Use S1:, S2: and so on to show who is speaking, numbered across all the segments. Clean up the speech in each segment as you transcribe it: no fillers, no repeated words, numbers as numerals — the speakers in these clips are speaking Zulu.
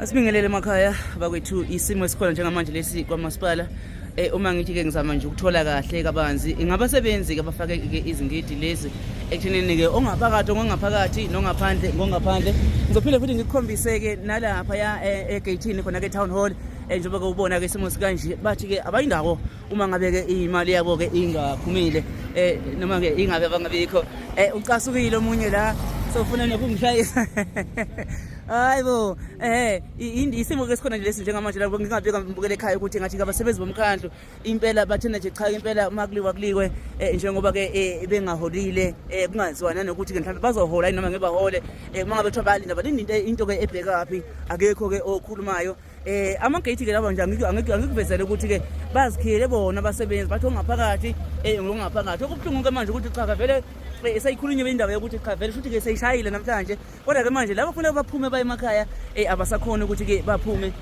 S1: Asibingelele emakhaya bakwethu, isimo esikhona njengamanje lesi kwamasipala. Uma ngithi ke ngizama nje ukuthola kahle kabanzi ingabasebenzi ke abafake ke izingidi lezi ekuthenini ke ongaphakathi ongaphakathi nongaphandle ngongaphandle. Ngizophinde futhi ngikukhombise ke nalapha ya egate khona ke town hall, njengoba ke ubona ke isimo sikanje, bathi ke abayindawo uma ngabe ke imali yabo ke ingaphumile, noma ke ingabe bangabikho. Ucasukile omunye la, sofuna nokungishayisa. Hayi bo, isimo ke sikhona nje lesi njengamanje lapho ngingabika ngibukele ekhaya ukuthi ngathi abasebenzi bomkhandlu impela bathena nje cha, impela uma kuliwa kuliwe, njengoba ke bengaholile, kungaziwa nanokuthi ke mhlawumbe bazohola yini noma ngeke bahole. Uma ngabe kuthiwa bayalinda, balinda into ke ebhekaphi? Akekho ke okhulumayo. Ama-gate ke laba nje angikuvezele ukuthi ke bazikhiyele bona abasebenzi, bathi ongaphakathi ngongaphakathi. Okubuhlungu ke manje ukuthi cha, vele seyikhulunywe indaba yokuthi cha, vele futhi ke seyishayile namhlanje, kodwa ke manje laba kufuneka baphume baye emakhaya, abasakhona ukuthi ke baphume,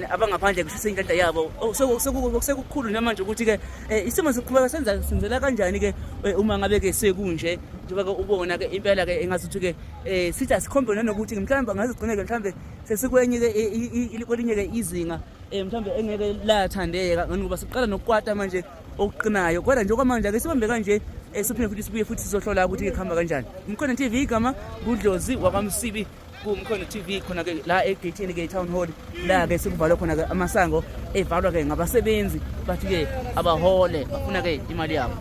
S1: abangaphandle kushisa inhlanhla yabo. Oh, sekukhulu namanje ukuthi ke isimo siqhubeka senza senzela kanjani ke uma ngabe ke sekunje, njengoba ke ubona ke impela ke engazuthi ke sithi asikhombe nanokuthi mhlawumbe angazigcine ke mhlawumbe sesikwenye ke kwelinye ke izinga, mhlawumbe engeke lathandeka, ngoba siqala nokukwata manje okuqinayo. Kodwa nje okwamanje ake sibambe kanje, siphinde futhi sibuye futhi sizohlola ukuthi kuhamba kanjani. Umkhono TV, igama kuDlozi wakwaMsibi, kuMkhono TV khona ke la egate ke town hall, la ke sekuvalwa khona ke amasango, evalwa ke ngabasebenzi, bathi ke abahole, bafuna ke imali yabo.